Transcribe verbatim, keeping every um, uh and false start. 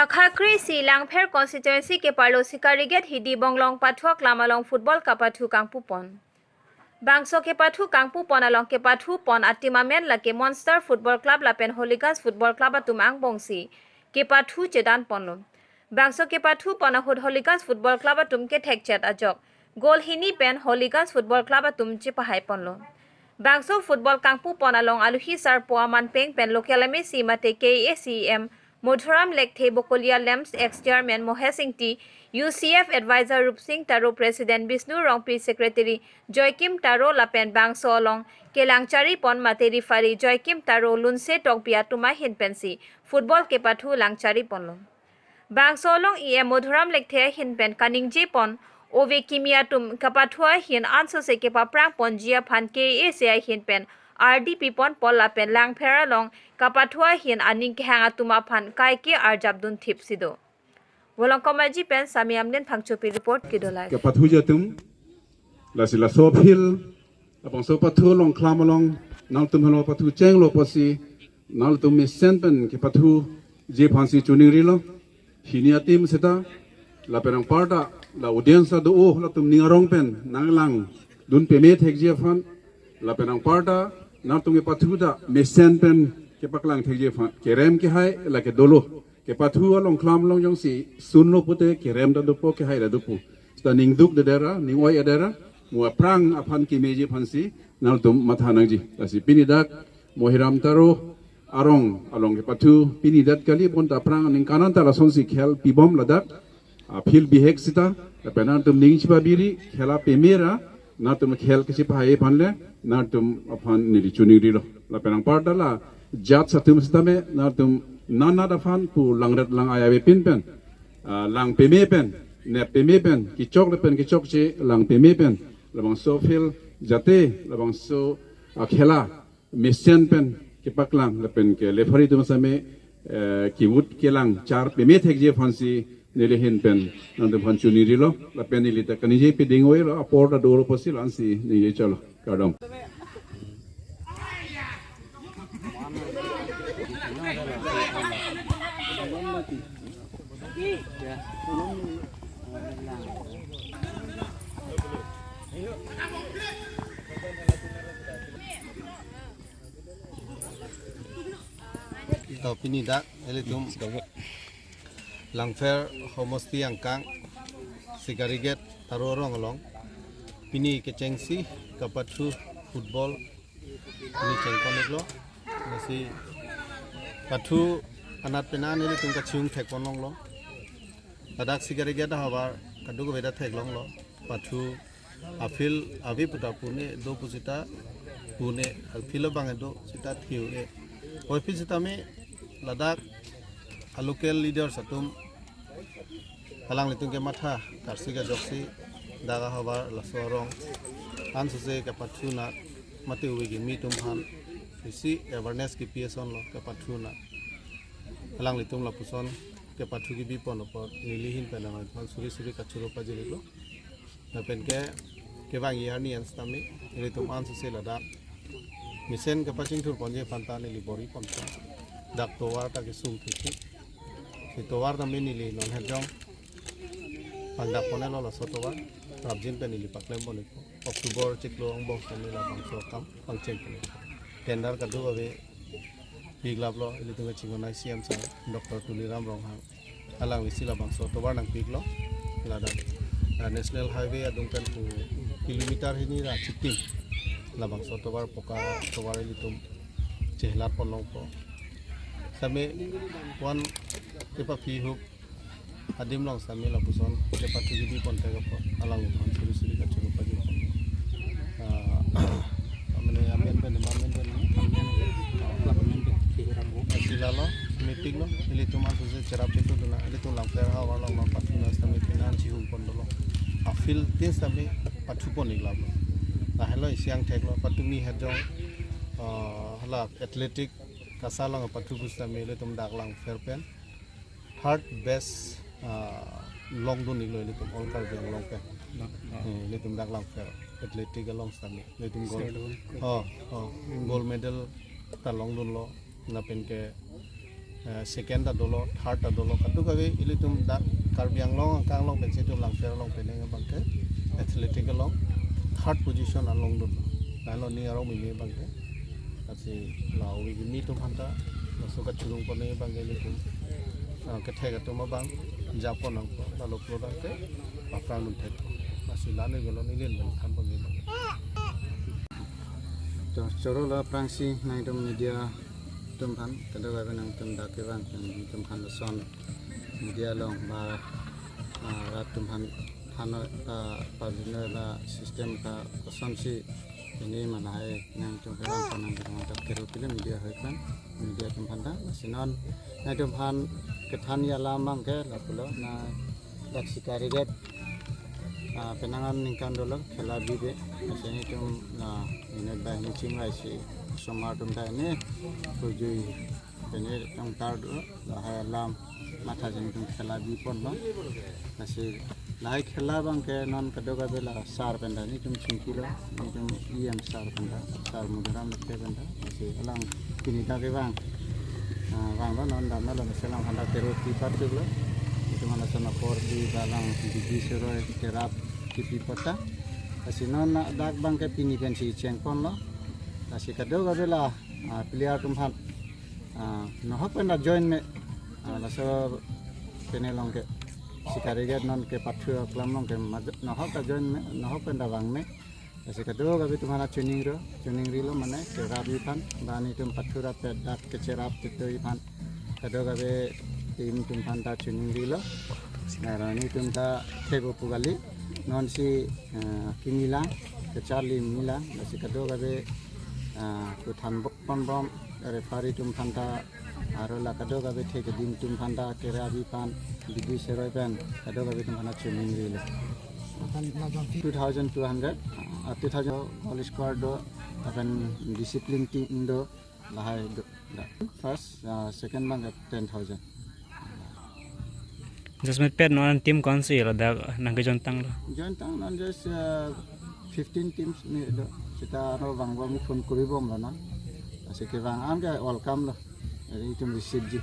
Khakri si Langpher constituency keparlo Sikarigat Hidi Bonglong pathu aklam along football kapathu kangpupon. Bangso kepathu kangpupon along kepathu pon ateam amen lake Monster Football Club lapen Holyganj Football Club atum angbongsi kepathu chedan ponlo. Bangso kepathu pon ahut Holyganj Football Club atum kethekchet ajok goal hini pen Holyganj Football Club atum chepahai ponlo. Bangso football kangpupon along aluhi sarpo Aman Peng pen local M A C mate K A A C E M Madhuram Lekthe, Bokolia Lamps ex chairman Mohesh Ingti, U C F advisor Rupsing Taro, president Bisnu Rongpi, secretary Joykim Taro lapen bangso along kelangchari pon mate referee Joykim Taro, Lunse Tokbi atum ahin pensi football kepathu langchari ponlo. Bangso along E M Madhuram Lekthe ahin pen kaningje pon ove kimi atum kapathu ahin ansose kepaprang ponji aphan K A A C ahin pen ardi pipon pol lapen Langpher along kapathu ahin aning kehang atum aphan kaike arjap dun thipsi do. Volongkom Aji pen Sami Amden Phangchopi report kedo live. Kepathuji atum, lasi laso aphi, labangso pathu along klam along, nangtum helo pathu chenglo pusi, nangtum mesen pen kepathuji aphansi choningrilo. Hini ateam seta, lapen anparta, la audience ta do-o, latum ning arong pen nanglang dun peme thekji aphan, lapen anparta, nangtum kepathu ta mesen pen kepaklang thekji aphan, kerem kehai lake dolo. Kepathu along klam along jongsi sunlo pute kerem ta dopo, kehai ta dopo. Seta ning duk dedera, ning oi edera, mo aphrang aphan kemeji aphansi nangtum matha nangji. Lasi pini dak Mohiram Taro arong along kepathu pini dak kali, bonta aphrang aningkan an ta lasonsi khel pibom ladak. A field bihek seta, lapen nangtum ning chipabiri, khela pemera, nangtum khel kechipahai aphan le, nangtum aphan neli choningrilo. Lapen anparta la judge atum sitame, nangtum nanat aphan pu langret lang ai ave pin pen, ah, lang peme pen, nep peme pen, kechok lapen kechokche lang peme pen, labangso field jate, labangso, ah, khela mesen pen kepaklang lapen ke referee atum sitame, eh, kevut kelang char peme thekji aphansi neli ahin pen nangtum aphan choningrilo, lapen neli ta kaningje piding oilo, apor ta dolo pusi la-ansi ningje cholo. Kardom. To pini dak ilitum Langpher homosti angkang Sikarigat Taro arong along pini kechengsi kapathu football pini chengpon-iklo. Lasi pathu anat penan ilitum kachung thekpon longlo. Ladak Sikarigat ahavar kadokave ta theklonglo. Pathu a field ave puta pune do pusita pune, a field abang do sita thiu e. Oi field sitame ladak a local leaders atum alanglitum kematha karsik ajoksi dak ahavar laso arong ansose kepathu nat mate ove kimi atum aphan isi awareness kepi asonlo kepathu nat. Alanglitum lapuson kepathu kebipon apot neli ahin pen nangphan suri suri kachoro pajirlo. Lapen ke kevangji arni an sitame ilitum ansose ladak mesen kepachingthur ponji aphan ta neli bor-i ponpo. Dak tovar ta kesung thekthek. Si tovar tame neli non hejong pangdak pon-iklo, laso tovar prapjin pen neli paklem pon-ikpo. October chiklo angbong sitame labangso akam pangcheng pon-ikpo. Tender kadokave piklaplo, ilitum kachinghon C M sir Doctor Tuliram Ronghang. Alangli si labangso tovar nangpiklo. Ladak, ah, National Highway adung pen pu kilometer hini ra chitim. Labangso tovar poka tovar ilitum chehelat pon longpo. Sitame one kepaphi hup adim along sitame lapuson kepathu kebipon thek apot alangliphan suri suri kachoro pajirpo. Ah, mane amen pen, amen pen, amen pen, ah, club amen pen, Hiram Ro. Asi lalo, meeting lo, ilitum ansose cherap chetu duna, ilitum Langpher ahavar along non pathu nat sitame penan chihum pon dolo. A field tin sitame pathu pon-iklaplo. Lahelo isi angthek lo, patumi hejong, ah, hala athletic kasa along pathu pu sitame ilitum dak Langpher pen third best, ah, longdun-iklo ilitum All Karbi Anglong pen. Eh, ilitum dak Langpher athletic along sitame ilitum gold. Silver. Oh, oh, gold medal ta longdunlo. Lapen ke Eh, second ta dolo, third ta dolo, kadokave ilitum dak Karbi Anglong angkang along pensi itum Langpher along penang abangke athletic along third position along dun. Lahenlo ning arong meme abangke. Lasi la ovi kimi atum aphanta laso kachurung pon abangke ilitum, ah, kethek atum abang japon nangpo, la lo pulo abangke aphrang dun thek. Lasi la neli gelo neli len than pon abang. To choro la aphrangsi nangtum media atum aphan, kadokave nangtum dak kevang atum aphan lason media along ba, ah, rat atum aphan, aphan, ah, pavino la system ka kosonsi ini malah, eh, nangtum kevang aphan nangtum dak kero pilo media hoi aphan, media atum aphanta. Lasi non nangtum aphan kethanji alam abangke lapulo, na dak Sikarighat, ah, penang aningkan dolo khela bibe. Lasi nelitum, ah, ini bank ni chingvaisi osomar atum ta ini pujui ini tongtar do, lahai alam matha jeng tum khela bi ponlo. Lasi lahai khela abangke non kadokave la sar pen ta nelitum chingkilo, nelitum E M sar pen ta, sar Madhuram Lekthe pen ta. Lasi alang pini ta kevang, ah, vanglo, non damnalo, lasi alang aphanta kero kipi patchuklo. Itum alang sana por di balang Bibi Shroy kerap kipi apot ta. Lasi non dak abangke pini pensi cheng ponlo. Lasi kadokave la, ah, player atum aphan, ah, nahok pen ta join me, ah, laso pene along ke Sikarighat non ke pathu aklam along ke maj-, nahok ta join me, nahok pen ta vang me. Lasi kadokave atum aphan choningri, choningrilo mane cherap aphan, ba nelitum pathu rapet dak kecherap tito aphan, kadokave team atum aphanta choningrilo. Nara nelitum ta thebo pu kali, nonsi, ah, kimi lang, kacharli kimi lang, lasi kadokave, ah, kuthan bom pon bom, referee atum aphanta, aro la kadokave thek adim atum aphanta, kerap aphan, Bibi Shroy pen, kadokave atum aphanta choningrilo. Aphan la jong fee? Two thousand two hundred, ah, two thousand goal scorer do, lapen discipline team do, lahai do, da. First, ah, second abangke ten thousand. Just met pet non team konsi ladak nangke join tanglo? Join tang non just, uh, fifteen teams me do. Seta aro vang vang phone kori bomlo non. Lasi kevang anke welcome lo. Eri itum receive ji.